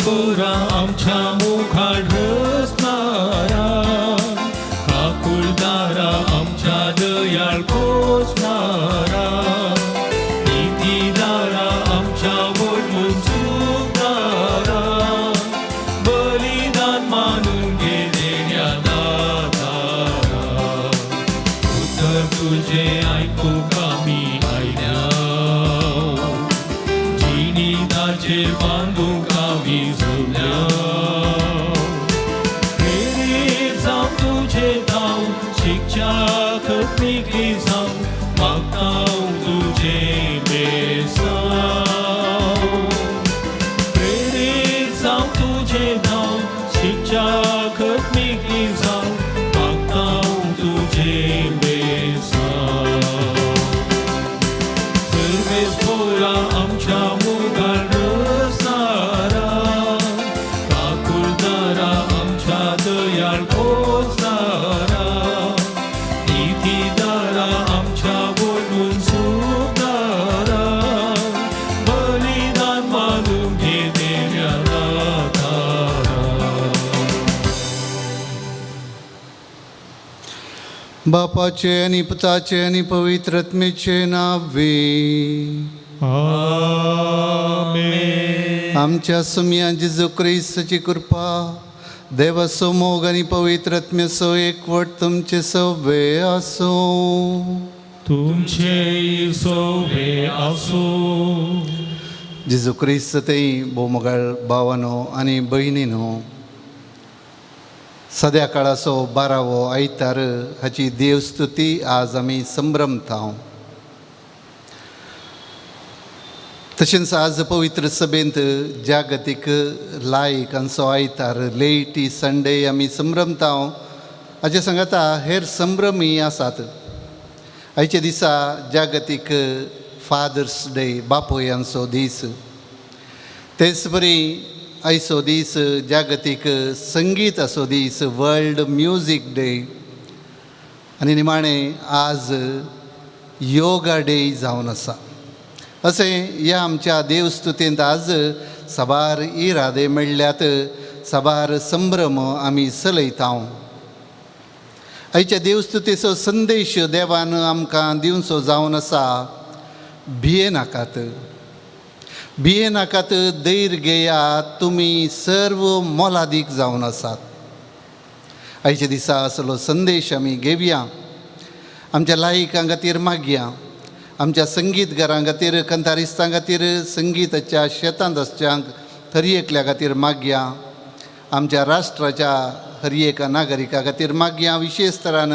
पोरा आमच्या मुखार ढसणारा, काकुळदारा आमच्या दयाळ पोचणारा, नितीदारा आमच्या वडून चुकणारा, बलिदान मानून घेदेण्या दातारा. उतर तुझे ऐकूंक आमी आयल्या, जिणिताचे बांदूंक आमी जमल्या. प्रेरीत जावं तुजे धांव, शिकच्याक निकली जावं, मागता तुजें बेसांव. प्रेरीत जावं तुजें धांव, शिकच्याक निकली जावं, मागता तुजें बेसांव. सर्वेस्पोरा आमच्या मुखार रसणारा, काकुळदारा आमच्या दयाळ पोचणारा, नितीदारा आमच्या वडून सुदारा, बलिदान मानून घे देण्या दातारा. बापाचे आनी पुताचे आनी पवित्र आत्म्याचे नावे. आमेन. आमच्या सुमया जेजू क्रिस्ताची कृपा, देवाचो मोग आनी पवित्र आत्म्याचो एकवट तुमचे सवे आसूं. तुमचे सोवे आसूं. जेजू क्रिस्त ते भोवमोगाळ भावानो आनी भयणीनो, सद्या काळाचो बारावो आयतार हाची देवस्तुती आज आमी संभ्रमता. तशेंच आज पवित्र सभेंत जागतीक लायकांचो आयतार लेटी संडे आमी संभ्रमता. हाचे सांगाता हेर संभ्रमी आसात. आयच्या दिसा जागतीक फादर्स डे, बापोयांचो दीस. तेच परी आयचो दीस जागतीक संगीताचो दीस, वर्ल्ड म्युजीक डे. आनी निमाणें आज योगा डे जावन आसा. अशें ह्या आमच्या देवस्तुतींत आज साबार इरादे मेळ्ळ्यात, साबार संभ्रम आमी चलयता. आयच्या देवस्तुतीचो संदेश देवान आमकां दिवचो जावन आसा, भिये नाकात, भिये नाकात, धैर्य घेयात, तुमी सर्व मोलादीक जावन आसात. आयच्या दिसा असलो संदेश आमी घेवया. आमच्या लायकां खातीर मागया, आमच्या संगीतकारां खातीर, कंतारिस्तां खातीर, संगीताच्या शेतांत आसच्यांक हर एकल्या खातीर मागया, आमच्या राष्ट्राच्या हर एका नागरिका खातीर मागया. विशेश तरान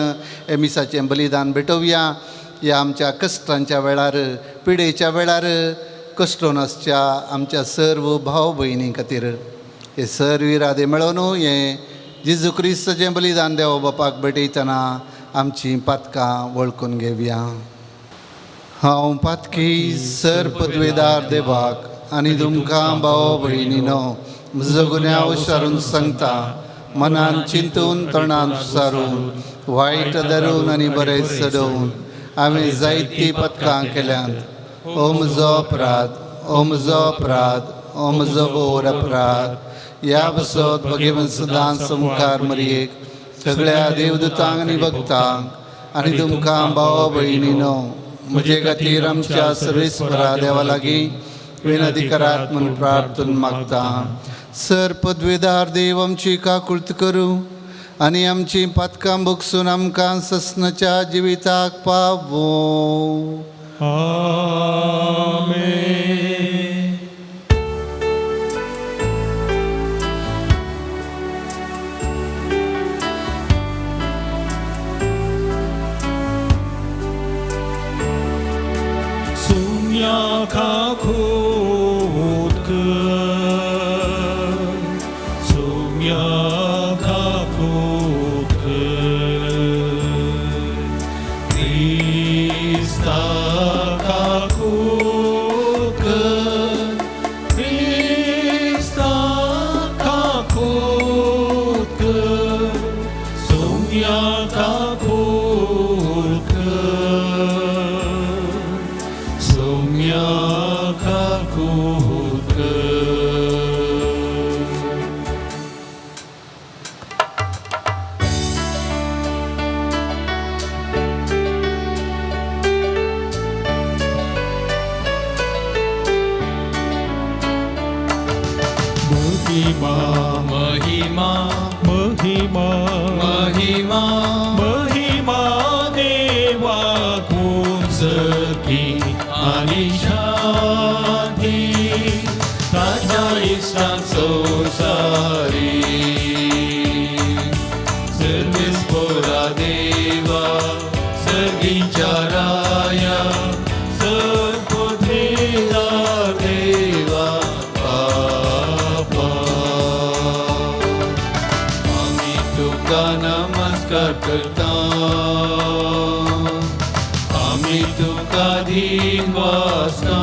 एमिसाचें बलिदान भेटोवया. ह्या आमच्या कश्टांच्या वेळार, पिडेच्या वेळार कश्टोन आसच्या आमच्या सर्व भाव भयणी खातीर हे सर्व इरादे मेळोवन हें जेजू क्रिस्ताचें बलिदान देवा बापाक भेटयतना आमचीं पातकां वळखून घेवया. हांव पातकी सर पदवेदार देवाक आनी तुमकां भाव भयणीनो म्हजो गुन्यांव सारून सांगता. मनान चिंतून, तणान सारून, वायट धरून आनी बरें सडोवन हांवें जायतीं पदकां केल्यांत. ओ म्हजो अपराध, ओ म्हजो अपराध, ओ म्हजो भोर अपराध. ह्या बसत भगवंत सदांच मुखार मरयेक, सगळ्या देवदूतांक आनी भक्तांक आनी तुमकां भाव भयणीनो म्हजे खातीर आमच्या सर्वेस्परा देवा लागीं विनंती करात म्हूण प्रार्थून मागता. सर पदवेदार देव आमची काकुळत करूं आनी आमची पातकां भोगसून आमकां ससनाच्या जिविताक पावों. आमेन. सुम्या काकूत कर, सुम्या काकूत कर, क्रिस्ता काकूत कर, क्रिस्ता काकूत कर, सुम्या काकूत कर, सुम्या काकूत कर. महिमा महिमा महिमा महिमा महिमा देवाकून सखी आनी शांती ताज्या इश्टां संवसारी सर्वेस्पोरा देवा सर्गीच्या राया सर्वपुत्रिया देवा बापा आमी तुका नमस्कार करता आमी तुका दीन वासता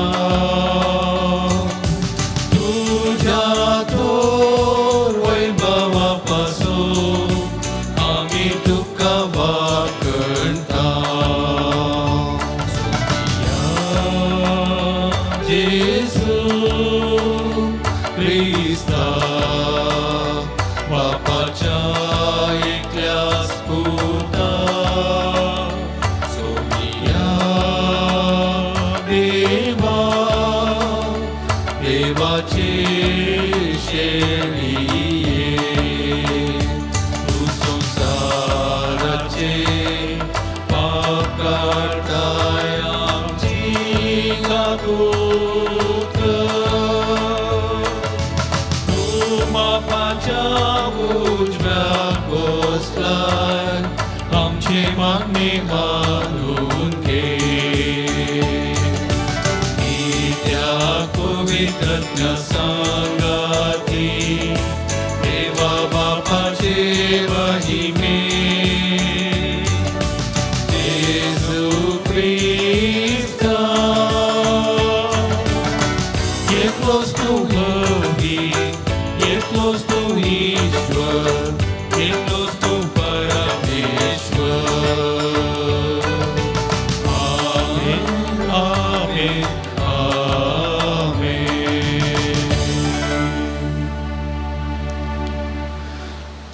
तुज्या थोर वैभवा पासून आमी तुका वाकणता जेसू क्रिस्ता बापाच्या एकल्याच पुता सोनिया देवा देवाचे शेळिये तू संसाराचे पाप काडताय आमची काकूत कर. तूं बापाच्या उजव्याक बसलाय आमचे मागणे मानून घे कित्याक पवित्रज्ञ सांगाती देवा बापाचे महिमे जेजू क्रिस्ता एकलोच तूं हवी एकलोच तूं ईश्वर एकलोच तूं परमेश्वर आमेन आमेन आमेन.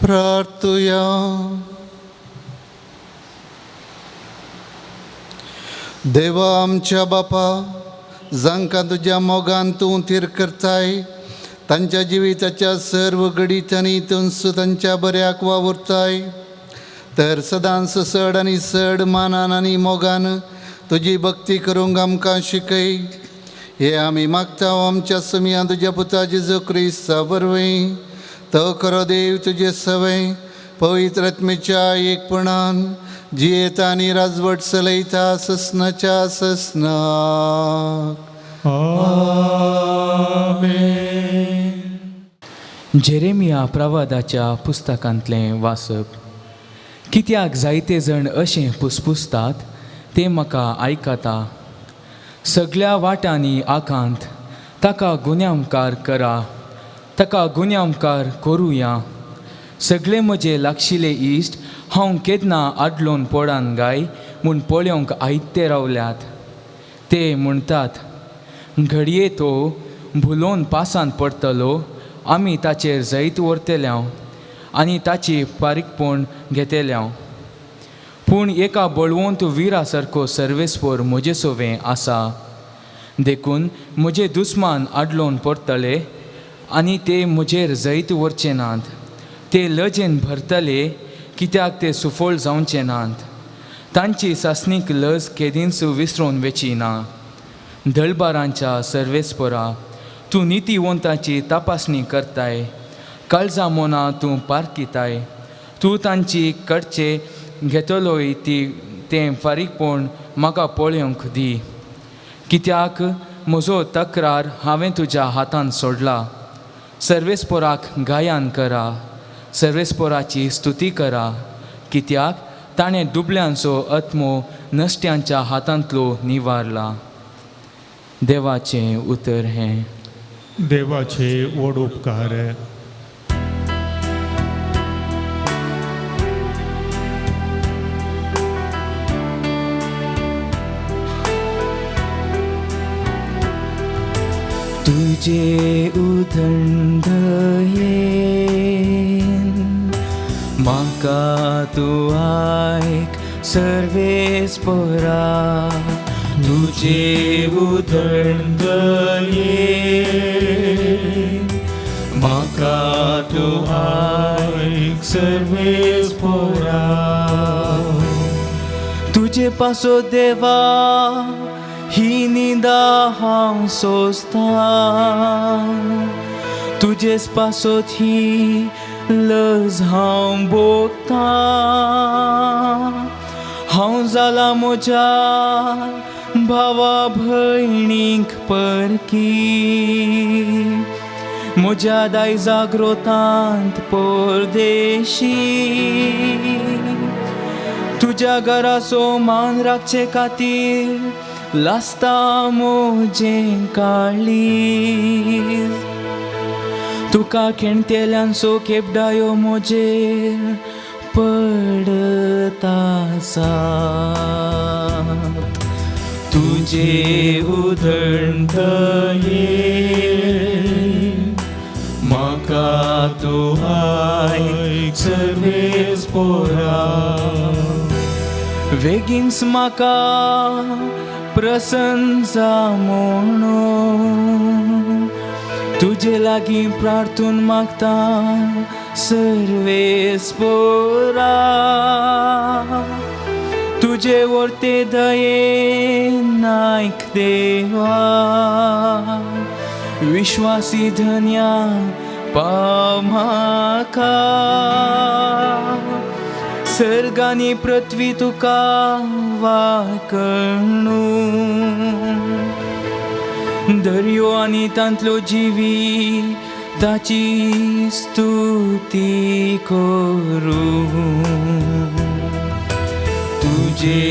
प्रार्थुया. देवा आमच्या बापा, जांकां तुज्या मोगान तूं थीर करताय, तांच्या जिविताच्या सर्व घडितांनी तूंच तांच्या बऱ्याक वावुरताय, तर सदांच चड आनी चड मानान आनी मोगान तुजी भक्ती करूंक आमकां शिकय. हे आमी मागता आमच्या समिया तुज्या पुता जेजू क्रिस्ता वरवीं. तो खरो देव तुजे सवय पवित्र आत्मेच्या एकपणान जियेता आनी राजवट चलयता ससनाच्या ससनाक. आमेन. जेरेमिया प्रवादाच्या पुस्तकांतलें वाचप. कित्याक जायते जण अशें पुसपुसतात ते म्हाका आयकता. सगळ्या वाटांनी आकांत ताका गुन्यांवकार करा, ताका गुन्यांवकार करुया. सगळे म्हजे लागशिले इश्ट हांव केन्ना आडलोन पोडान गाय म्हूण पळोवंक आयते रावल्यात. ते म्हणटात घडये तो भुलोवन पासांत पडटलो, आमी ताचेर जैत व्हरतले आनी ताची फारीकपण घेतले. पूण एका बळवंत विरा सारको सर्वेस्पोर म्हजे सोवें आसा, देखून म्हजे दुस्मान आडलोवन पडटले आनी ते म्हजेर जैत व्हरचे नात. ते लजेन भरतले कित्याक ते सुफळ जावचे नात. तांची सासणीक लज केदींच विसरून वेची ना. दळबारांच्या सर्वेस्पोरा, तूं नितीवंताची तपासणी करताय, काळजा मोना तूं पारखिताय. तूं तांची कडचे घेतलोय ती तें फारीकपण म्हाका पळोवंक दी, कित्याक म्हजो तक्रार हांवें तुज्या हातान सोडला. सर्वेस्पोराक गायन करा, सर्वेस्पोराची स्तुती करा, कित्याक ताणें दुबल्यांचो आत्मो नश्ट्यांच्या हातांतलो निवारला. देवाचें उतर हें. देवाचे व्हड उपकार. तुझे उदंडयेन म्हाका तूं आयक सर्वेस्पोरा. तुझे उदंडयेन म्हाका म्हाका तूं आयक सर्वेस्पोरा. तुजे पासो देवा ही निंदा हांव सोंसतां, तुजेच पासत ही लज हांव भोगतां. हांव जालां म्हज्या भावा भयणींक परकी, म्हज्या दायजा ग्रोतांत परदेशी. तुज्या घराचो मान राखचे खातीर लासता म्हजें काळीज. तुका खेणतेल्यांचो केपडायो म्हजेर पडत आसात. तुजे उदंतये म्हाका तूं आयक सर्वेस्पोरा. वेगींच म्हाका प्रसन्न जा म्हणून तुजे लागीं प्रार्थून मागता सर्वेस्पोरा. तुजे वर्ते दयेन आयक देवा, विश्वासी धन्या पाव म्हाका. सर्गांनी पृथ्वी तुका वाकणू, दर्यो आनी तांतलो जिवी ताची स्तुती करूं. तुजे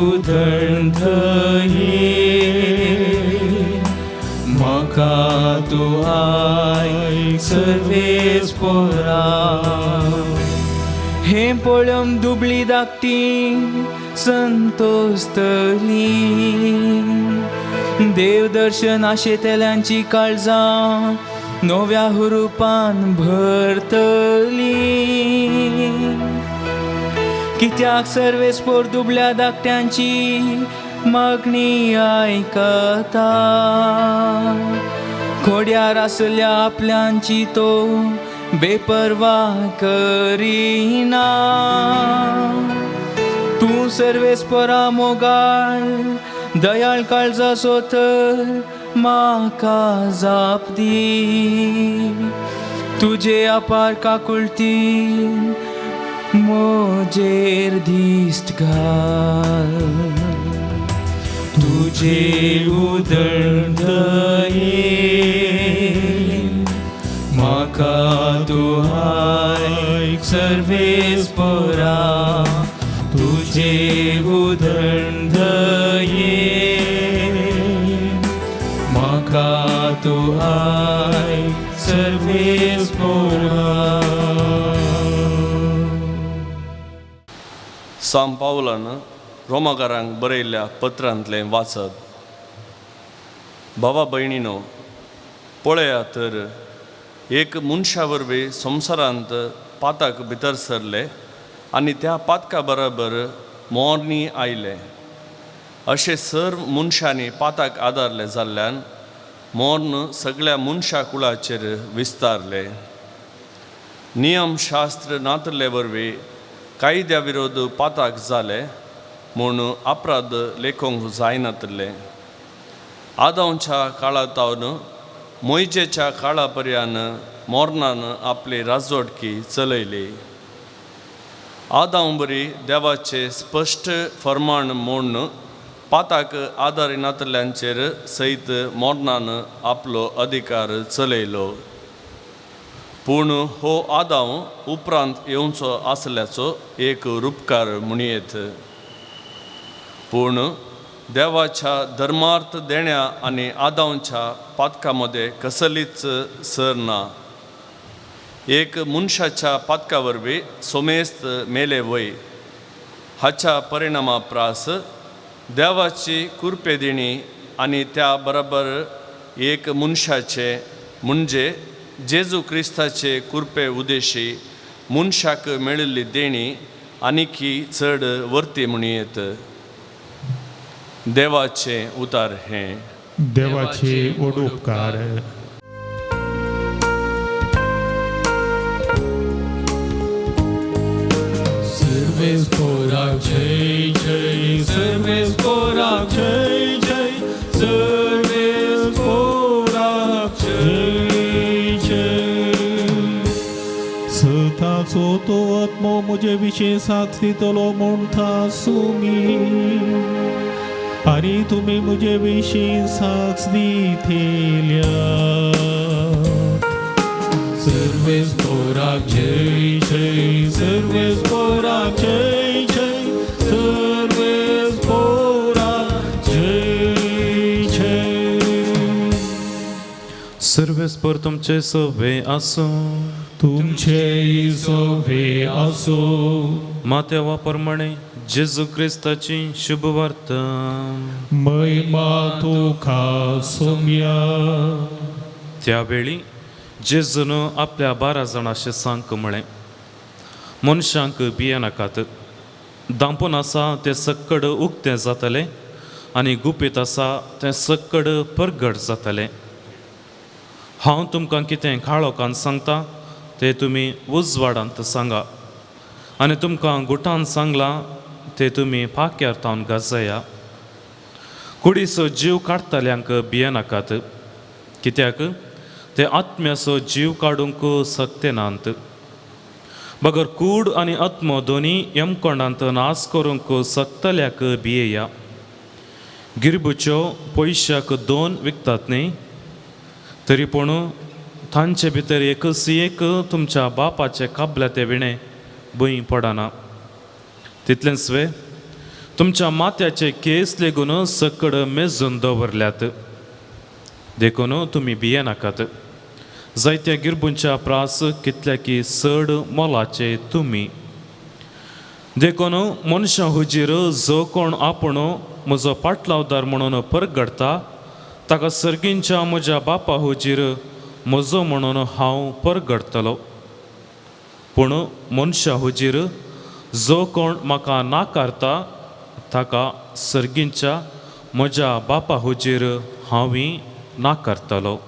उदंतये म्हाका तूं आयक सर्वेस्पोरा. हें पळोवन दुबळी धाकटी संतोसतली, देव दर्शन आशेतल्यांची काळजां नव्या हुरुपान भरतली. कित्याक सर्वेस्पोर दुबळ्या धाकट्यांची मागणी आयकता, खोड्यार आसल्या आपल्यांची तो बेपर्वा करिना. तूं सर्वेस्पोरा मोगाळ दयाळ काळजाचो तर म्हाका जाप दी. तुजे अपार काकुळतीन म्हजेर दिश्ट घाल. तुजे उदंतये म्हाका तूं आयक सर्वेस्पोरा. तुजे उदंतये म्हाका तूं आयक सर्वेस्पोरा. सांव पावलान रोमाकारांक बरयल्ल्या पत्रांतलें वाचत. भावा भयणीनो, पळया तर एक मनशा वरवीं संवसारांत पाताक भितर सरले आनी त्या पातका बराबर मोरणी आयले. अशें सर्व मनशांनी पाताक आदारले जाल्ल्यान मोर्न सगळ्या मनशा कुळाचेर विस्तारले. नियमशास्त्र नातले वरवीं कायद्या विरोध पाताक जाले म्हूण अपराध लेखूंक जायनातले. आदांवच्या काळांतावन मोयजेच्या काळा पर्यान मोर्नान आपली राजवटकी चलयली. आदांव बरी देवाचे स्पश्ट फर्माण म्हूण पाताक आदारी नातल्यांचेर सयत मोर्नान आपलो अधिकार चलयलो. पूण हो आदांव उपरांत येवचो आसल्याचो एक रुपकार म्हणयेत. पूण देवाच्या धर्मार्थ देण्या आनी आदांवच्या पातका मदें कसलीच सर ना. एक मनशाच्या पातका वरवीं सोमेस्त मेले वय हाच्या परिणामा प्रास देवाची कुरपे दिणी आनी त्या बरोबर एक मनशाचे म्हणजे जेजू क्रिस्ताचे कुरपे उदेशी मनशाक मेळिल्ली देणी आनीकी चड वर्ती म्हणयेत. देवाचें उतार हें. देवाचे व्हड उपकार. पोराक जय जय, सर्वेस पोराक जय जय, सर्वेस पोराक जय जय. सताचो तो आत्मो म्हजे विशीं साक्ष दितलो म्हणटा सुमी आनी तुमी म्हजे विशीं साक्ष दितेल्या. सर्वेस पोराक जय जय, सर्वेस पोराक जय जय, सर्वेस पोराक जय जय. सर्वेस्पर तुमचे सवे आसूं. तुमचे सोवे आसूं. मातेवा प्रमाणे जेजू क्रिस्ताची शुभवार्ता. महिमा तुका सोम्या. त्यावेळी जेजून आपल्या 12 जाणांशी सांग म्हळें, मनशांक भियेनाकात. दांपून आसा तें सक्कड उक्तें जातलें आनी गुपीत आसा तें सक्कड परगट जातलें. हांव तुमकां कितें काळोखान सांगता तें तुमी उजवाडांत सांगा आनी तुमकां गुटान सांगलां तें तुमी पाक्यार तावन गाजया. कुडीचो जीव काडटल्यांक भियेनाकात, कित्याक ते आत्म्याचो जीव काडूंक सक्ते नात, बगर कूड आनी आत्मो दोनी यमकोंडांत नाश करूंक सक्तल्याक भियेया. गिरबुच्यो पयशाक 2 विकतात न्ही, तरी पूण तांचे भितर एकच एक तुमच्या बापाचे काबल्या ते विणें भंय पडना. तितलेंच वे, तुमच्या माथ्याचे केस लेगून सकड मेजून दवरल्यात. देखून तुमी भियेनाकात. जायत्या गिरबुंच्या प्रास कितल्या की चड मोलाचे तुमी. देखून मनशां हुजीर जो कोण आपूण म्हजो पाटलावदार म्हणून परगडटा ताका सर्गींच्या म्हज्या बापा हुजीर म्हजो म्हणून हांव परगडटलो. पूण मनशां हुजीर जो कोण म्हाका नाकारता ताका सर्गींच्या म्हज्या बापा हुजीर हांवूय नाकारतलो.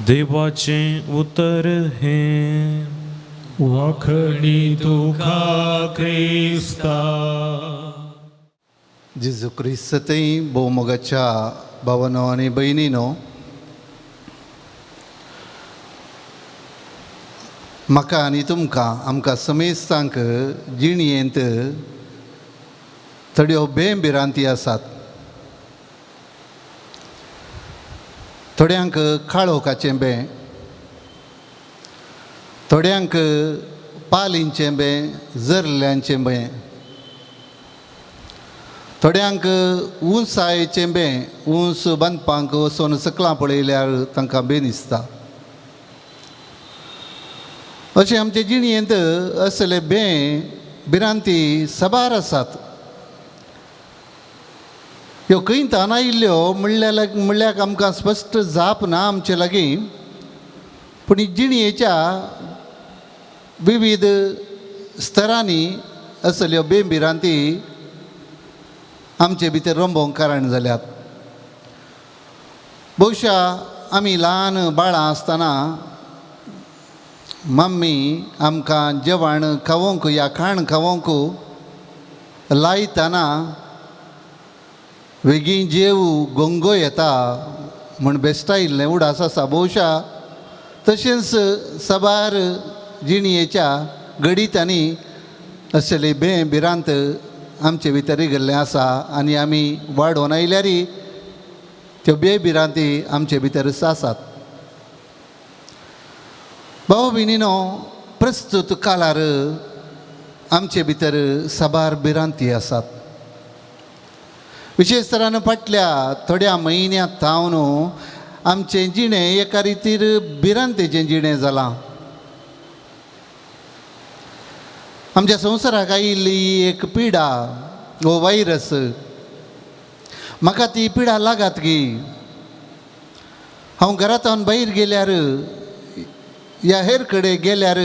देवाचें उतर हें. वाखणी तुका क्रिस्ता. जेजू क्रिस्तय भोवमोगाच्या भावानो आनी भयणीनो, म्हाका आनी तुमकां आमकां समेस्तांक जिणयेंत थोड्यो बेभिरांती आसात. थोड्यांक काळोखाचें बें, थोड्यांक पालींचें बें, जरल्यांचें बें, थोड्यांक उंचायेचें बें, उंच बांदपाक वचून सकलां पळयल्यार तांकां बें दिसता. अशें आमचे जिणयेंत असले बें भिरांती साबार आसात. ह्यो खंय तान आयिल्ल्यो म्हणल्यार आमकां स्पश्ट जाप ना आमचे लागीं, पूण जिणयेच्या विविध स्तरांनी असल्यो बें भिरांती आमचे भितर रंबोवंक कारण जाल्यात. बहुशा आमी ल्हान बाळां आसतना मम्मी आमकां जेवण खावोंक या खाण खावोंक लायतना वेगीं जेव गोंगो येता म्हूण बेश्टायिल्लें उडास आसा. बहुशा तशेंच साबार जिणयेच्या घडितांनी असले बें भिरांत आमचे भितर गेल्लें आसा आनी आमी वाडोवन आयल्यारय त्यो बे भिरांती आमचे भितरच आसात. भाव भयणीनो, प्रस्तुत काळार आमचे भितर साबार भिरांती आसात. विशेश तरान फाटल्या थोड्या म्हयन्यांत थावन आमचें जिणें एका रितीर भिरांतेचें जिणें जालां. आमच्या संवसाराक आयिल्ली एक पिडा, हो वायरस, म्हाका ती पिडा लागत गी, हांव घरांत भायर गेल्यार या हेर कडेन गेल्यार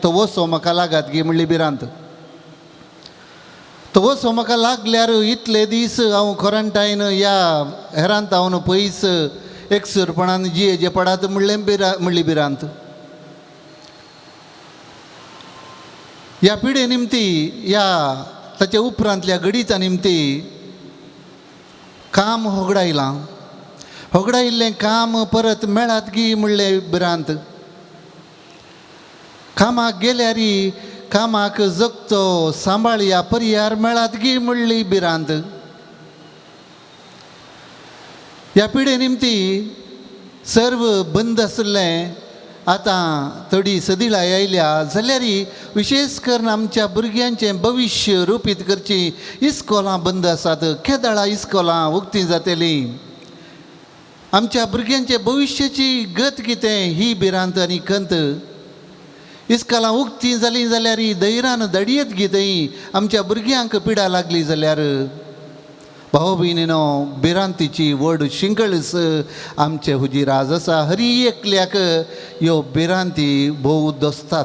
तो वसो म्हाका लागत गी म्हणली भिरांत. तो वसो म्हाका लागल्यार इतले दीस हांव क्वॉरंटायन या हेरांत हांव पयस एकसुरपणान जियेचे पडात म्हणलें म्हणली भिरांत. ह्या पिडे निमती, ह्या ताच्या उपरांतल्या घडिता निमती काम होगडायलां. होगडायिल्लें काम परत मेळात गी म्हणलें भिरांत. कामाक गेल्यार कामाक जगतो सांबाळया पर्यार मेळात गी म्हणली भिरांत. ह्या पिडे निमती सर्व बंद आशिल्लें आतां थोडी सदिळाय आयल्या जाल्यार विशेश करून आमच्या भुरग्यांचें भविश्य रुपीत करची इस्कोलां बंद आसात. केदळां इस्कोलां उक्तीं जातलीं? आमच्या भुरग्यांचे भविश्याची गत कितें ही भिरांत आनी खंत. इस्कोलां उक्तीं जालीं जाल्यार धैर्यान दडयेत गी थंय आमच्या भुरग्यांक पिडा लागली जाल्यार. भाव भयणीनो, भिरांतीची व्हड शिंकळस आमचे हुजीर आज आसा. हरी एकल्याक ह्यो भिरांती भोव दोसतात.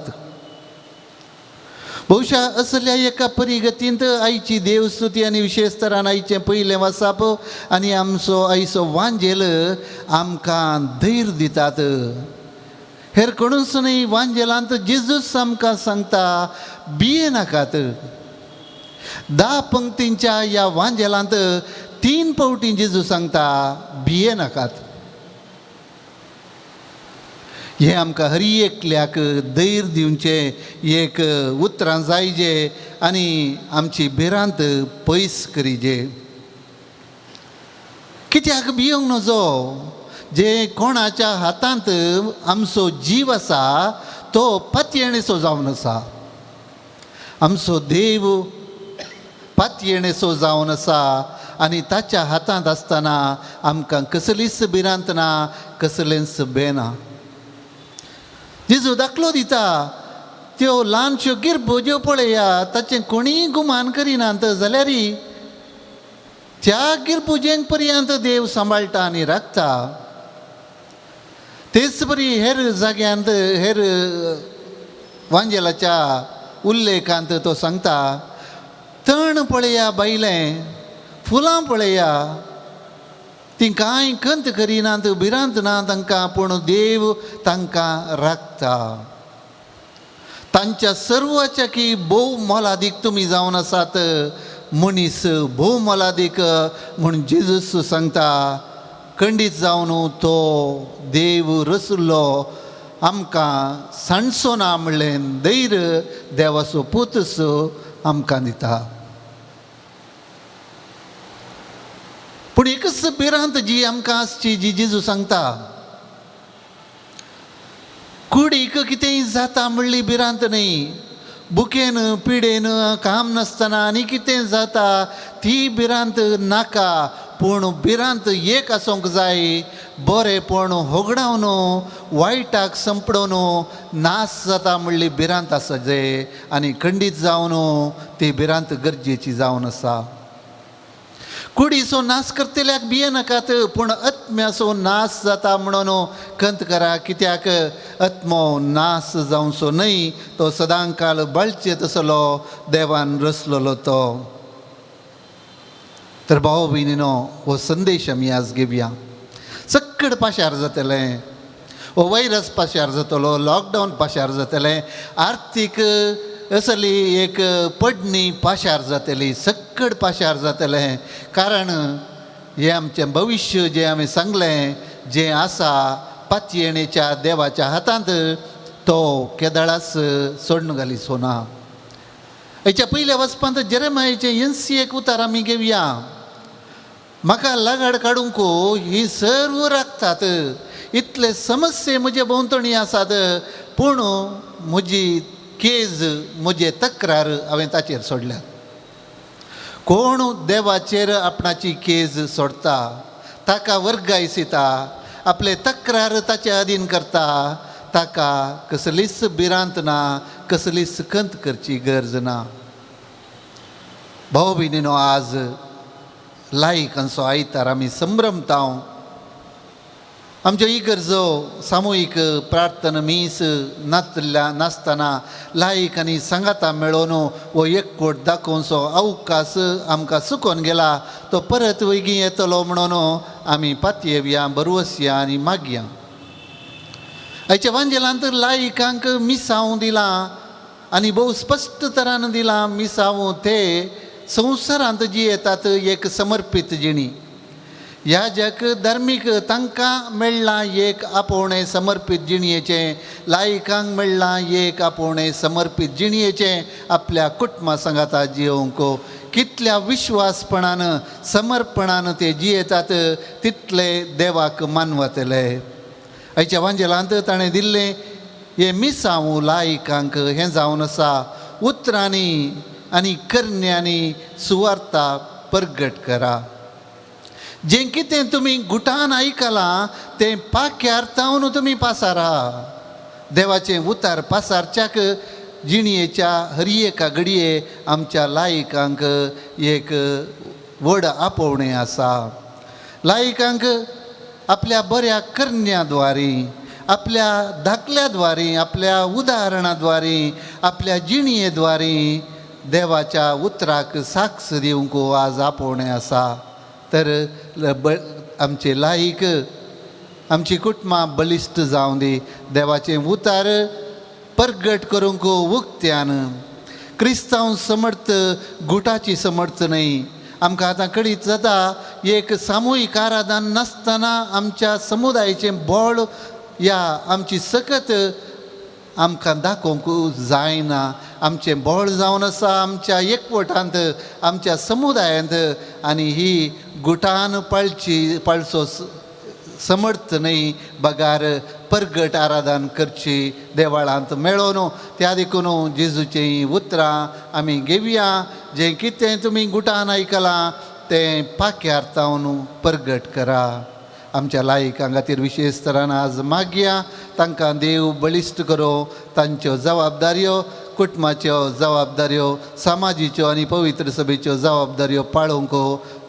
बहुशा असल्या एका परिगतींत आयची देवस्तुती आनी विशेश तरान आयचें पयलें वासाप आनी आमचो आयचो वांजेल आमकां धैर्य दितात. हेर कोणूच न्हय, वांजेलांत जेजूस आमकां सांगता भिये नाकात. 10 पंक्तींच्या ह्या वांजेलांत 3 फावटी जेजू सांगता भिये नाकात. हें आमकां हरी एकल्याक धैर्य दिवचें एक उतरां जायजे आनी आमची भिरांत पयस करिजे. कित्याक भियोंक नजो? जे कोणाच्या हातांत आमचो जीव आसा तो पातयेणेचो जावन आसा. आमचो देव पातयेणेचो जावन आसा आनी ताच्या हातांत आसतना आमकां कसलीच भिरांत ना, कसलेंच भंय ना. जेजू दाखलो दिता त्यो ल्हानश्यो गिरबो ज्यो पळया ताचें कोणीय गुमान करिनात जाल्यार त्या गिरबुजेंक पर्यंत देव सांबाळटा आनी राखता. तेच परी हेर जाग्यांत हेर वांजेलाच्या उल्लेखांत तो सांगता तण पळया बायलें, फुलां पळया, तीं कांय खंत करिनात, भिरांत ना तांकां, पूण देव तांकां राखता. तांच्या सर्वाच्या की भोव मोलादीक तुमी जावन आसात, मनीस भोव मोलादीक म्हूण जेजूस सांगता. खंडीत जावन तो देव रसलो आमकां सांडचो ना म्हणलें धैर्य देवाचो पूतस आमकां दिता. पूण एकच भिरांत जी आमकां आसची जी जेजू सांगता, कुडीक कितेंय जाता म्हणली भिरांत न्हय, बुकेन पिडेन काम नासतना आनी कितें जाता ती भिरांत नाका, पूण भिरांत एक आसूंक जाय, बरेंपण होगडावन वायटाक संपडोवन नाश जाता म्हणली भिरांत आसा जे आनी खंडीत जावन ती भिरांत गरजेची जावन आसा. कुडीचो नाश करतल्याक भिये नाकात, पूण आत्म्याचो नाश जाता म्हणून खंत करा, कित्याक आत्मो नाश जावचो न्हय, तो सदांकाळ बाळचे तसलो देवान रचलेलो तो. तर भाव भयणीनो, हो संदेश आमी आज घेवया. सक्कड पाशार जातलें, हो वायरस पाशार जातलो, लॉकडावन पाशार जातलें, आर्थीक असली एक पडणी पाशार जातली, सक्कड पाशार जातलें. कारण हें आमचें भविश्य जें आमी सांगलें जें आसा पातयेणेच्या देवाच्या हातांत तो केदळाच सोडून घालीचो ना. हेच्या पयल्या वचपांत जेरेमायचें 81 उतार आमी घेवया. म्हाका लगाड काडूंक ही सर्व राखतात, इतले समस्ये म्हजे भोंवतणी आसात, पूण म्हजी केज म्हजे तक्रार हांवें ताचेर सोडल्या. कोण देवाचेर आपणाची केज सोडता, ताका वर्गायसिता, आपले तक्रार ताचे अधीन करता, ताका कसलीच भिरांत ना, कसलीच खंत करची गरज ना. भाव भयणीनो, आज लायकांचो आयतार आमी संभ्रमता. आमच्यो इगर्जो सामुहीक प्रार्थना मीस नातल्या नासतना लायक आनी सांगाता मेळोवन हो एकवट दाखोवचो अवकाश आमकां चुकोन गेला, तो परत वैगी येतलो म्हणून आमी पातयेवया, बरवसया आनी मागया. आयच्या वांजेलांत लायकांक मिसांव दिलां, आनी भोव स्पश्ट तरान दिलां मिसांव ते संवसारांत जियेतात एक समर्पीत जिणी. याजक धार्मीक तांकां मेळ्ळां एक आपोवणें समर्पीत जिणयेचें, लायकांक मेळ्ळां एक आपोवणें समर्पीत जिणयेचें आपल्या कुटुंबा सांगाता जियोवंक. कितल्या विश्वासपणान समर्पणान ते जियेतात तितले देवाक मानवतले. आयच्या वांजेलांत ताणें दिल्लें हें मिसांव लायकांक हें जावन आसा उतरांनी आनी करण्यांनी सुवार्ता परगट करा. जें कितें तुमी गुटान आयकलां तें पाक्यार तावन तुमी पासारा. देवाचें उतार पासारच्याक जिणयेच्या हर एका घडये आमच्या लायकांक एक व्हड आपोवणें आसा. लायकांक आपल्या बऱ्या करण्या द्वारी, आपल्या धाकल्या द्वारी, आपल्या उदाहरणा द्वारी, आपल्या जिणये द्वारी देवाच्या उतराक साक्ष दिवंक आज आपोवणें आसा. तर आमचे लायक आमची कुटुंबां बळिश्ट जावं दी, देवाचें उतार परगट करूंक उक्त्यान. क्रिस्तांव समर्थ गुटाची समर्थ न्हय. आमकां आतां कळीत जाता एक सामुहीक आराधन नासतना आमच्या समुदायाचें बळ या आमची सकत आमकां दाखोवंक जायना. आमचें बळ जावन आसा आमच्या एकवटांत, आमच्या समुदायांत आनी ही गुटान पाळची पाळचो समर्थ न्हय बगार परगट आराधन करची देवाळांत मेळोन. त्या देखून जेजूचीं उतरां आमी घेवया, जें कितें तुमी गुटान आयकलां तें पाक्यार तावन परगट करा. आमच्या लायकां खातीर विशेश तरान आज मागया, तांकां देव बळिश्ट करूं, तांच्यो जबाबदाऱ्यो, कुटुंबाच्यो जबाबदाऱ्यो, समाजीच्यो आनी पवित्र सभेच्यो जबाबदाऱ्यो पाळोवंक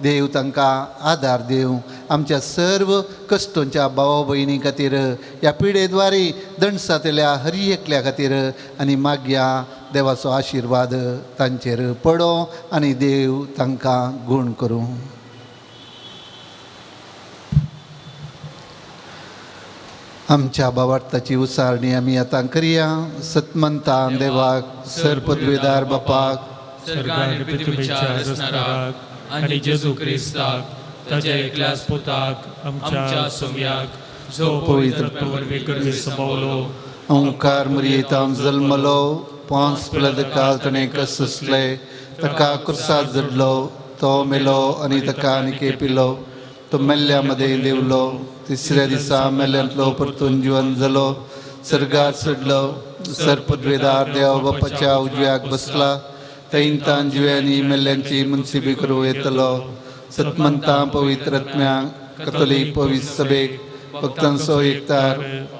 देव तांकां आदार दिवं. आमच्या सर्व कश्टोंच्या भावा भयणी खातीर, ह्या पिडेद्वारी दणसांतल्या हर एकल्या खातीर आनी मागया देवाचो आशिर्वाद तांचेर पडों आनी देव तांकां गूण करूं. आमच्या बावार्थाची उसारणी आमी आतां करया. सतमंता देवाक, सर पदवेदार बापाक, सर्ग पृथ्वीच्या रचणाराक आनी जेजू क्रिस्ताक ताच्या एकल्याच पुताक आमच्या सोम्याक, जो पवित्र वरवीं गर्भी संभवलो, ओंकार मुरयेतावन जल्मलो, पोंस पिलद काल ताणें कससले, ताका कुर्सात जडलो, तो मेलो आनी ताका आनी पिलो, तो मेल्ल्या मदें देवलो, तिसऱ्या दिसा मेल्यांतलो परतून जिवन जालो, सर्गार चडलो, सर पदवेदार देव बापाच्या उजव्याक बसला, थंयतान जिव्यांनी मेल्ल्यांची मुन्सिबी करूं येतलो. सतमंता पवित्रत्म्या कथोलीक पवित्र सभेक, भक्तांचो एकतार,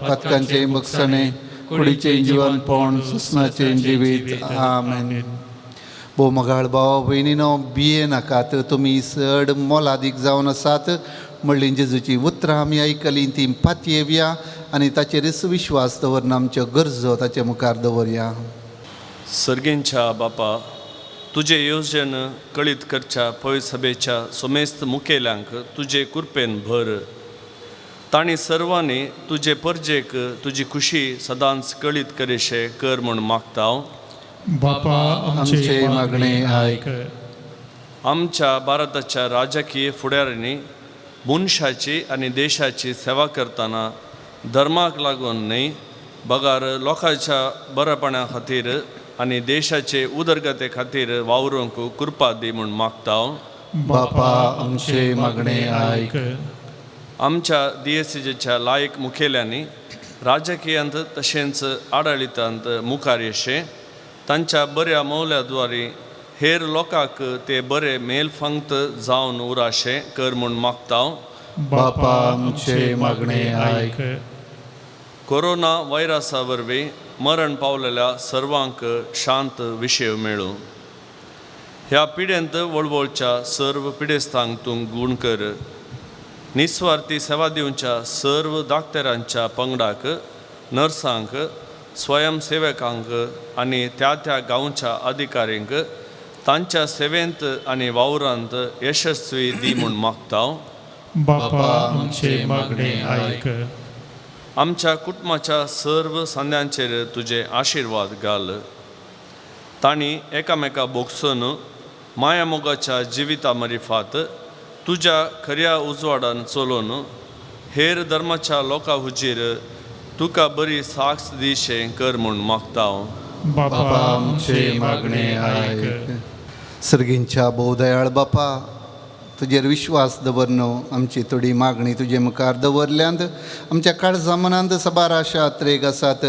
पातकांचे बक्षणे, कुडीचें जिवनपण, सुसनाचें जिवीत. आमेन. भोव मोगाळ भाव भयणीनो, भिये नाकात, तुमी चड मोलादीक जावन आसात म्हणली जेजूची उतरां आमी आयकलीं तीं पातयेवया आनी ताचेरच विश्वास दवरून आमच्यो गरजो ताचे मुखार दवरया. सर्गेंच्या बापा, तुजे येवजण कळीत करच्या पवित्र सभेच्या समेस्त मुखेल्यांक तुजे कृपेन भर. तांणी सर्वांनी तुजे परजेक तुजी खुशी सदांच कळीत करिशे कर म्हूण मागता हांव. बापा, आमचे मागणें आयक. आमच्या भारताच्या राजकीय फुडाऱ्यांनी मनशाची आनी देशाची सेवा करतना धर्माक लागून न्हय बगर लोकांच्या बरेपणा खातीर आनी देशाचे उदरगते खातीर वावरूंक कृपा दी म्हूण मागता हांव. बापा, आमचे मागणें आयक. आमच्या दियेसीजेच्या लायक मुखेल्यांनी राजकीयांत तशेंच आडळितांत मुखार येशे तांच्या बऱ्या मौल्याद्वारी हेर लोकांक ते बरे मेलफंक्त जावन उराशे कर म्हूण मागता हांव. बापा, आमचे मागणें आयक. कोरोना व्हायरसा वरवीं मरण पावलेल्या सर्वांक शांत विशय मेळूं. ह्या पिडेंत वळवळच्या सर्व पिडेस्तांक तूं गूण कर. निस्वार्थी सेवा दिवच्या सर्व दाक्तेरांच्या पंगडाक, नर्सांक, स्वयंसेवकांक आनी त्या त्या गांवच्या अधिकाऱ्यांक तांच्या सेवेंत आनी वावरांत यशस्वी दी म्हूण मागता हांव. बापा, आमचे मागणें आयक. आमच्या कुटुंबाच्या सर्व सांद्यांचेर तुजे आशिर्वाद घाल. तांणी एकामेका भोगसून मायामोगाच्या जिविता मरिफात तुज्या खऱ्या उजवाडान चलोवन हेर धर्माच्या लोकां हुजीर तुका बरी साक्ष दिशें कर म्हूण मागता हांव. बापा आमचे मागणे आयक. सर्गींच्या भोवदयाळ बापा, तुजेर विश्वास दवरनो आमची थोडी मागणी तुजे मुखार दवरल्यांत. आमच्या काळजा मनांत साबार आशा त्रेग आसात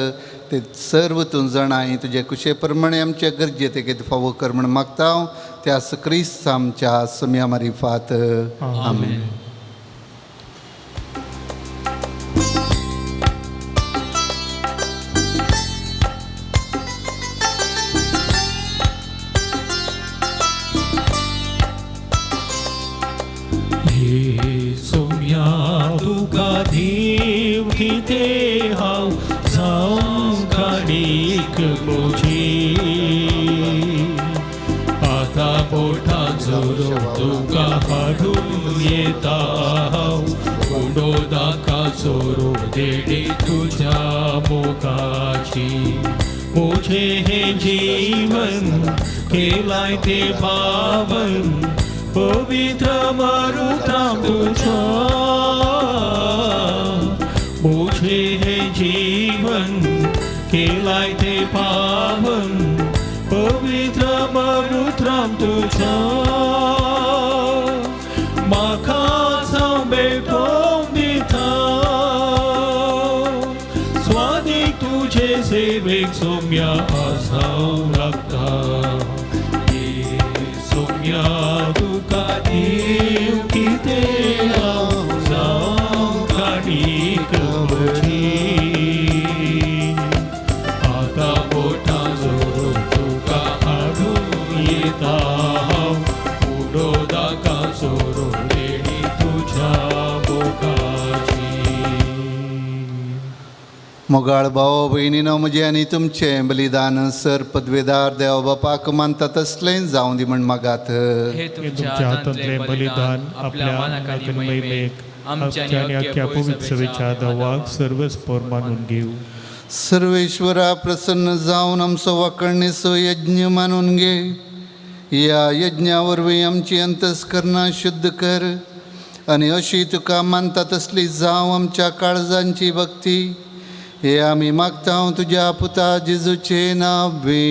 ते सर्व तूं जाणाय. तुजे कुशे प्रमाणे आमचे गरजे तेगेत फावो कर म्हण मागता हांव त्यास क्रिस्त आमच्या सम्या मारिफात. आमेन. हे सोम्या तुका देव कितें हांव जावं काडीक बोजी आतां पोटा जोरो तुका हाडूं येता हांव उडो दाका चोरो देडी तुज्या मोगाची. मुझे हे जीवन केलाय ते पावन पवित्र मारुत्राम तुझ्या. मुझे हे जीवन केलाय ते पावन पवित्र मारुत्राम तुझ्या. म्हाका जावं बेठोवन दिता स्वादीक तुजे सेवेक सोम्या आज हांव लागता. सोम्या तुका देव कितें हांव जावं काडीक म्हजी आतां पोटा जोरो तुका हाडूं येता हांव उडो दाका चोरो लेणी तुज्या मोगाची. मोगाळ भाव भयणीनो, म्हजें आनी तुमचें बलिदान सर पदवेदार देव बापाक मानता तसलें जावं दी म्हण मागात. हे हे तुमच्या हातांतलें बलिदान आपल्या मानाक आनी महिमेक आमच्या आनी अख्ख्या पवित्र सभेच्या दवाक सर्वस्पोर मानून घेवं. सर्वेश्वरा प्रसन्न जावन आमचो वाकरणेचो यज्ञ मानून घे. ह्या यज्ञा वरवीं आमची अंतस्करणां शुद्ध कर आनी अशी तुका मानता तसली जावं आमच्या काळजांची भक्ती. हे आमी मागता तुज्या पुता जेजूचे नावे.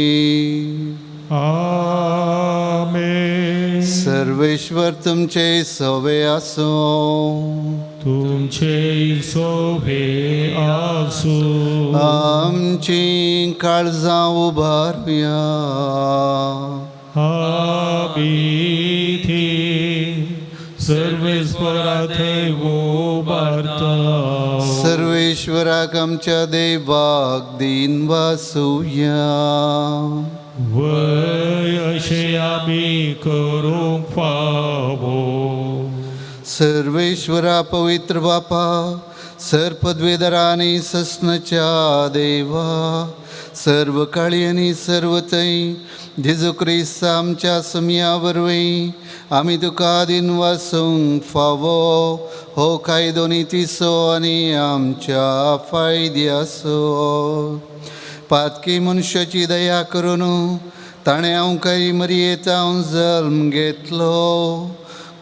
आमेन. सर्वेश्वर तुमचे सवे आसूं. तुमचे सोभे आसूं. आमची काळजां उबारुया. आमी सर्वेस्परा थंय उबारता. सर्वेश्वराक आमच्या देवाक दीन वासुया. वय अशें आमी करूंक फावो. सर्वेश्वरा पवित्र बापा, सर पदवेदरा आनी सस्नच्या देवा, सर्व काळी आनी सर्व थंय जेजू क्रिस्त आमच्या समया वरवीं आमी तुका दीन वासूंक फावो हो कायदो नितीचो आनी आमच्या फायद्याचो. पातकी मनशाची दया करून ताणें हांव मरयेत हांव जल्म घेतलो.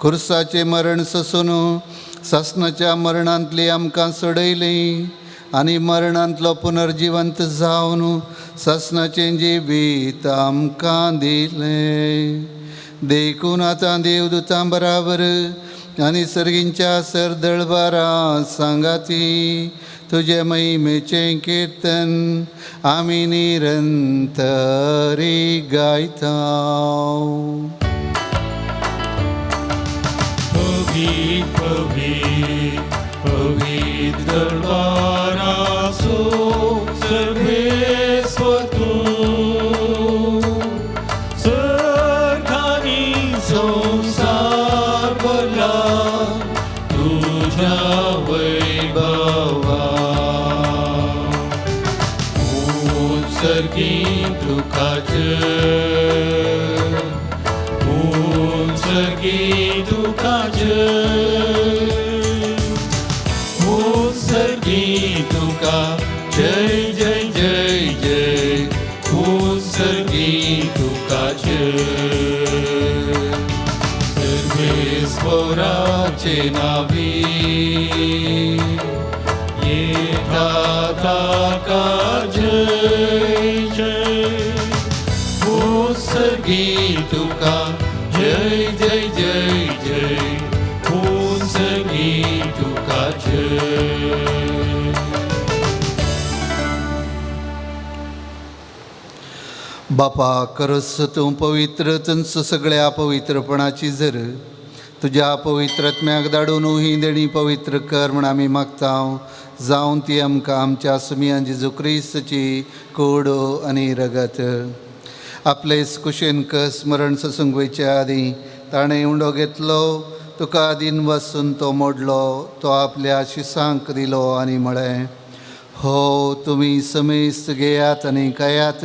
खुर्साचें मरण सोसून सासणाच्या मरणांतली आमकां सोडयली आनी मरणांतलो पुनर्जिवंत जावन सासणाचें जिवीत आमकां दिलें. देखून आतां देवदुतां बराबर आनी सर्गींच्या सरदळबारां सांगाती तुजे महिमेचें किर्तन आमी निरंतरी गायता. पवित्र पवित्र पवित्र दरबारासो सर्वेस्वर तूं सर्गांनी संवसार भरला तुज्या वैभवा. उत्सर्गी तुका जय, उत्सर्गी तुका जय, उत्सर्गी तुका जय जय जय जय, उत्सर्गी नावी येता ताका जय जय उत्सर्गी तुका जय जय जय जय उत्सर्गी तुका जय. बापा करस तूं पवित्र तुमचो सगळ्या पवित्रपणाची जर तुज्या पवित्रत्म्याक धाडून ही देणी पवित्र कर म्हण आमी मागता जावन ती आमकां आमच्या सुमयान जेजू क्रिस्तची कूड आनी रगत. आपले कुशेन कस मरण ससूंक वयचे आदीं ताणें उंडो घेतलो, तुका दिन वसून तो मोडलो, तो आपल्या शिसांक दिलो आनी म्हळें, हो तुमी समेस्त घेयात आनी खायात,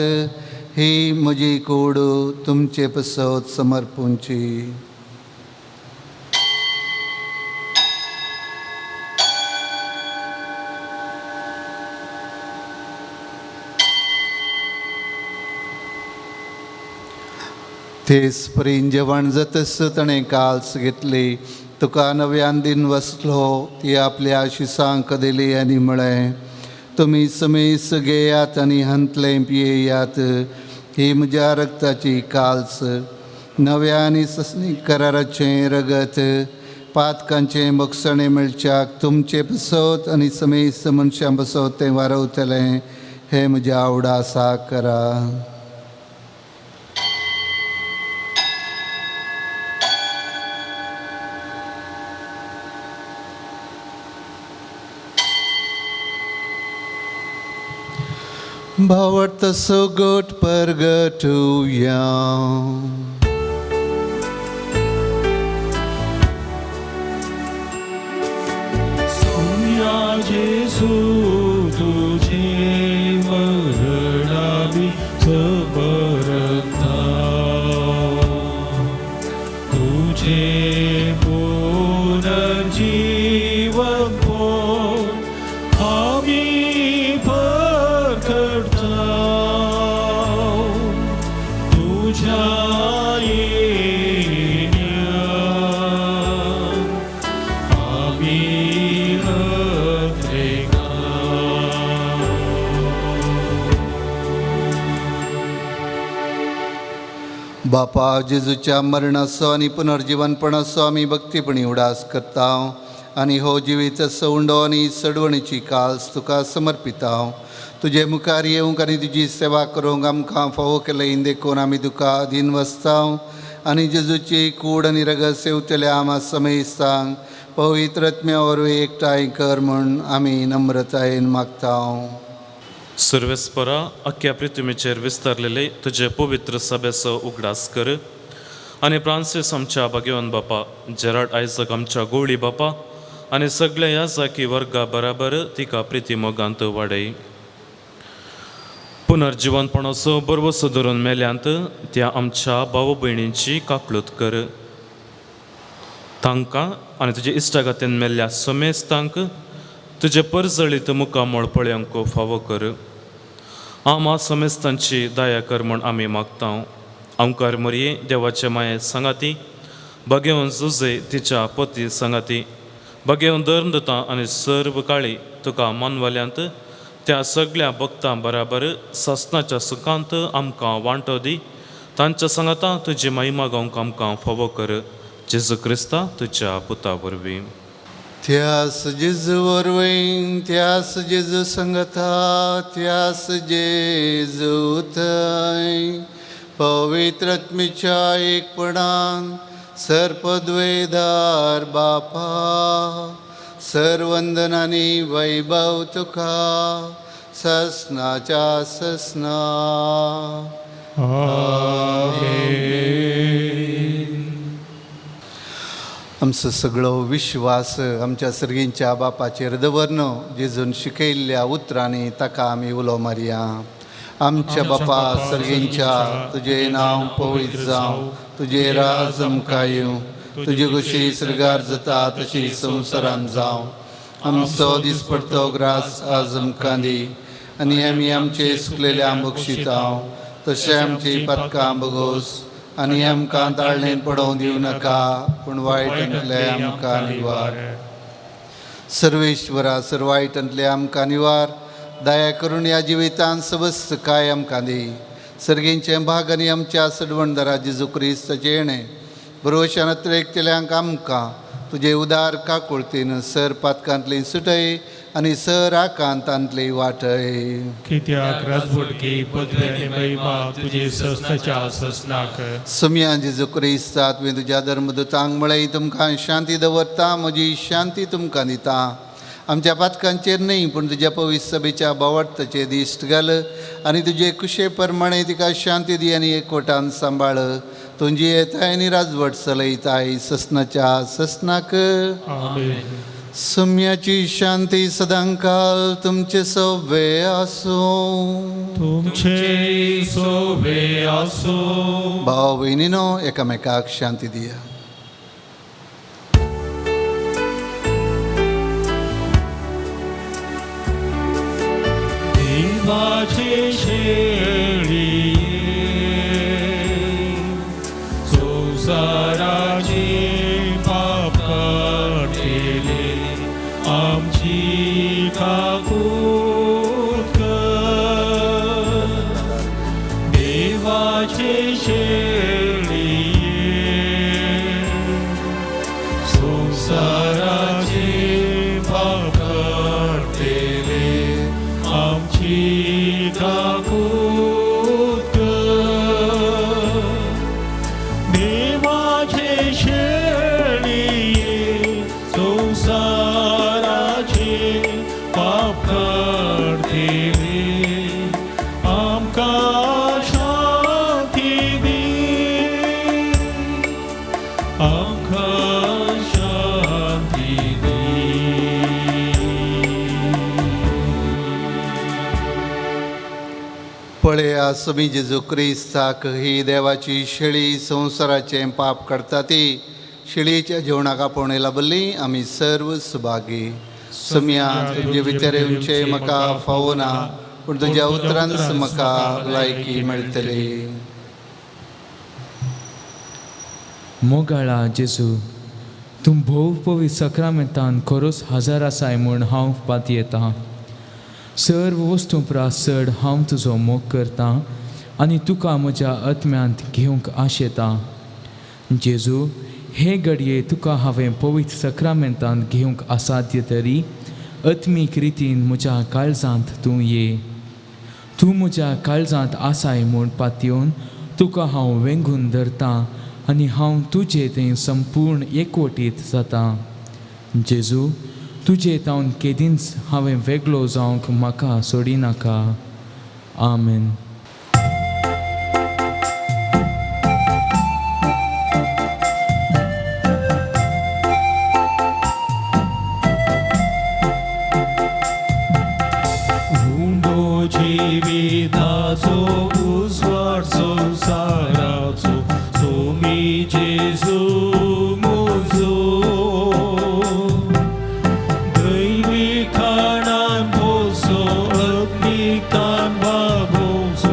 ही म्हजी कूड तुमचे पसत समर्पूंची. तेच परीन जेवण जातस ताणें काल्स घेतली, तुका नव्यान दिन वसलो, ती आपल्या शिसांक दिली आनी म्हळें, तुमी समेस घेयात आनी हांतलें पियेयात, ही म्हज्या रक्ताची काल्स, नव्या आनी ससनी कराराचें रगत, पातकांचें बक्षणें मेळच्याक तुमचे पसत आनी समेस्त मनशां पसत तें वारवतलें, हें म्हज्या आवडा करा. भावार्थ सगट परगटुया. सुया जेसू तुझे मरणाबी सबरता, तुझे पुनर्जीवन आमी परगटता, तुझ्या येण्या आमी हत्रेगा. बापा जेजूच्या मरणाचो आनी पुनर्जीवनपणाचो आमी भक्तीपणी उडास करता आनी हो जिवीत सवंडो आनी सडवणीची काल्स तुका समर्पिता. तुजे मुखार येवंक आनी तुजी सेवा करूंक आमकां फावो केलें देखून आमी तुका अधीन वसता आनी जेजूची कूड आनी रगत सेवतल्या आमा समेस्तांक पवित्र आत्म्या वरवीं एकठांय कर म्हूण आमी नम्रतायेन मागता. सर्वेस्परा अख्ख्या पृथ्वीचेर विस्तारलेले तुजे पवित्र सभेचो उगडास कर आनी फ्रांसीस आमच्या भाग्यवान बापा, जेराल्ड आयजक आमच्या गोवळी बापा आनी सगळ्या ह्या जाकी वर्गा बराबर तिका प्रिती मोगांत वाडय. पुनर्जिवनपणाचो बरवसो धरून मेल्यांत त्या आमच्या भाव भयणींची काकळूत कर. तांकां आनी तुजे इश्टागतीन मेल्ल्या समेस्तांक तुजे परजळीत मुखामळ पळोवंक फावो कर. आमा समेस्तांची दया कर म्हूण आमी मागता. आमकार मोरये देवाचे माये सांगाती, बगेवन जुजे तिच्या पती सांगाती, बगेवन धर्म दिता आनी सर्व काळी तुका मानवल्यांत त्या सगळ्या भक्तां बराबर ससनाच्या सुखांत आमकां वांटो दी. तांच्या सांगाता तुजी महिमा गावंक आमकां फावो कर. जेजू क्रिस्ता तुज्या पुता वरवीं. त्यास जेजू वरवीं, त्यास जेजू संगता, त्यास जेजू थंय पवित्र आत्म्याच्या एकपणान सर्पद्वेदार बापा सर्वंदनानी वैभव तुका ससनाच्या ससना. आमचो सगळो विश्वास आमच्या सर्गींच्या बापाचेर दवरन जेजून शिकयल्ल्या उतरांनी ताका आमी उलो मारया. आमच्या बापा सर्गींच्या, तुजें नांव पवित्र जावं, तुजें राज आमकां येवं, तुजी खुशी सर्गार जाता तशी संवसारान जावं. आमचो दिसपडतो ग्रास आज आमकां दी आनी आमी आमचे सुकलेले बक्षितांव तशें आमची पातकां बगोस आनी आमकां ताळणेन पडोवंक दिवं नाका, पूण वायटांतले आमकां निवार. सर्वेश्वरा, सर्व वायटांतले आमकां निवार. दया करून ह्या जिवितान सबस काय आमकां दी. सर्गींचें भाग आनी आमच्या सडवणदारा जेजू क्रिस्ताचें येणें भरवशान अत्रेकतल्यांक आमकां तुजे उदार काकुळतीन सर पातकांतली सुटय आनी सर आकांतांतली वाटय. कित्याक राजवटकी पदवी आनी महिमा तुजे ससनाच्या ससनाक. सुमया जेजू क्रिस्ता, तुवें तुज्या धर्मदूतांक म्हळें, तुमकां शांती दवरता, म्हजी शांती तुमकां दिता. आमच्या पातकांचेर न्हय, पूण तुज्या पवित्र सभेच्या बावडताचेर दिश्ट घाल आनी तुजे कुशे प्रमाणे तिका शांती दी आनी एकवटान सांबाळ. तुजी येताय आनी राजवट चलयताय ससनाच्या ससनाक. आमेन. सुम्याची शांती सदांकाल तुमचे सवे आसूं. तुमचे सोबे आसूं. भाव भयणीनो, एकामेकाक शांती दिया. देवाचे शेळी, संवसाराचे पाप काडटले, आमची काकूत कर. देवाचे शेळी, संवसाराचे पाप काडटले, आमची काकूत कर. देवाचे शेळी, संवसाराचे पाप काडटले, आमकां शांती दी, आमकां शांती दी. पळया सुमी जेजू क्रिस्ताक, ही देवाची शेळी, संवसाराचें पाप काडटा ती. शेळयेच्या जेवणाक आपोवणें लाबल्ली आमी सर्व सुभागी. सुमया, तुजे भितर येवचें म्हाका फावना, पूण तुज्या उतरांच म्हाका भलायकी मेळटली. मोगाळा जेजू, तूं भोव पवित्र सक्रामेंतान खरोच हजर आसाय म्हूण हांव पातयेतां. सर्व वस्तूं प्रास चड हांव तुजो मोग करतां आनी तुका म्हज्या आत्म्यांत घेवंक आशेतां. जेजू, हे घडये तुका हांवें पवित्र सक्रामेंतान घेवंक असाध्य तरी आत्मीक रितीन म्हज्या काळजांत तूं ये. तूं म्हज्या काळजांत आसाय म्हूण पातयेवन तुका हांव वेंगून धरतां आनी हांव तुजे थंय संपूर्ण एकवटीत जातां. जेजू, तुजे तावन केदींच हांवें वेगळो जावंक म्हाका सोडिनाका. आमेन. उंडो जिविताचो उजवाड संवसाराचो, सोमी जेजू म्हजो. दैवी खाणान पोसो, अग्निकान बागोवचो,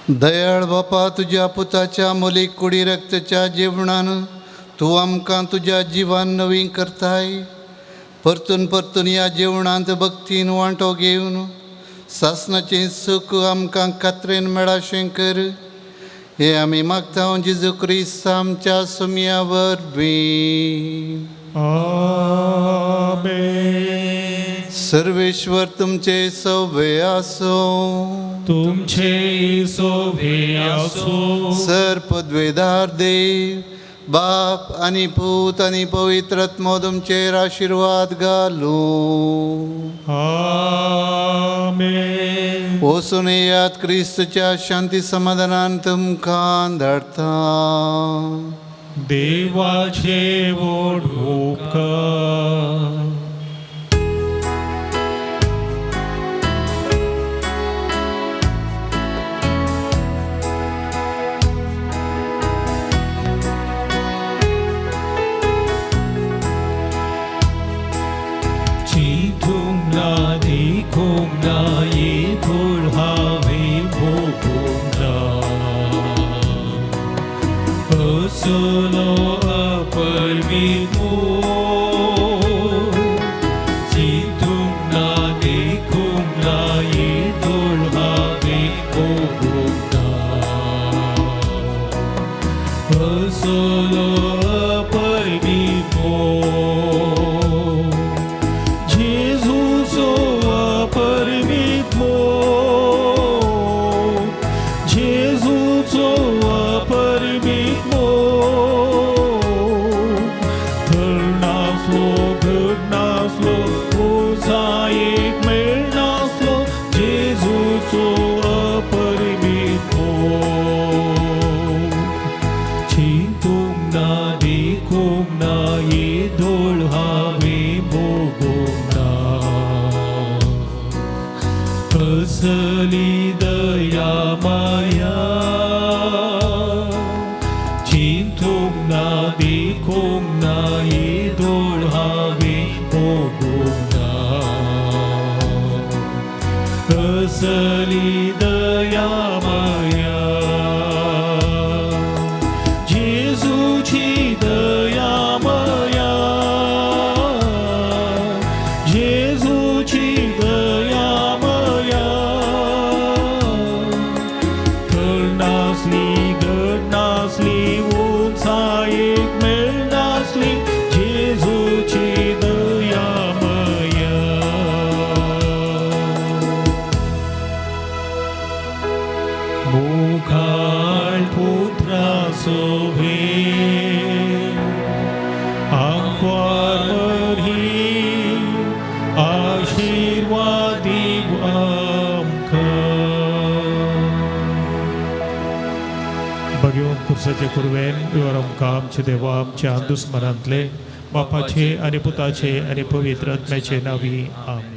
दयाळ बापा, तुज्या पुताच्या मोलीक कुडी रक्तच्या जेवणान तूं आमकां तुज्या जिवान नवीं करताय. परतून परतून ह्या जेवणांत भक्तीन वांटो घेवन सासणाचें सूख आमकां खात्रेन मेळाशें कर. हें आमी मागता जेजू क्रिस्त आमच्या सुमया वरवीं. आमेन. सर्वेश्वर तुमचे सवे आसूं. तुमचे सोभे आसो. सर पदवेदार देव बाप आनी पूत आनी पवित्र आत्मो तुमचेर आशिर्वाद घालूं. आमेन. वचून येयात, क्रिस्तच्या शांती समाधानान तुमकां धाडटा. देवाचे व्हड उपकार. चिंतूंक ना देखूंक ना येदोळ हांवें भोगूंक ना असलो अपरमीत मोग. चिंतूंक ना देखूंक ना येदोळ हांवें भोगूंक ना असलो अपरमीत मोग. जेजूचो अपरमीत मोग, जेजूचो अपरमीत मोग. थळनासलो घडनासलो उंचायेक मेळनासलो जेजूचो अपरमीत मोग. चिंतूंक ना देखूंक ना येदोळ हांवें भोगूंक ना असली दया माया. चिंतूंक ना देखूंक ना येदोळ हांवें भोगूंक ना असली दया माया. जेजूची दया माया, जेजूची दया माया. थळनासली घडनासली उंचायेक मेळनासली जेजूची दया माया. मुखाळ पुत्रा सोभे आंकवार मरी आशिर्वादी आमकां. भगवंत कुर्साचे कुरवेन विवर आमकां आमचे देवा आमच्या दुस्मनांतले बापाचे आनी पुताचे आनी पवित्र आत्म्याचे नावी. आमेन.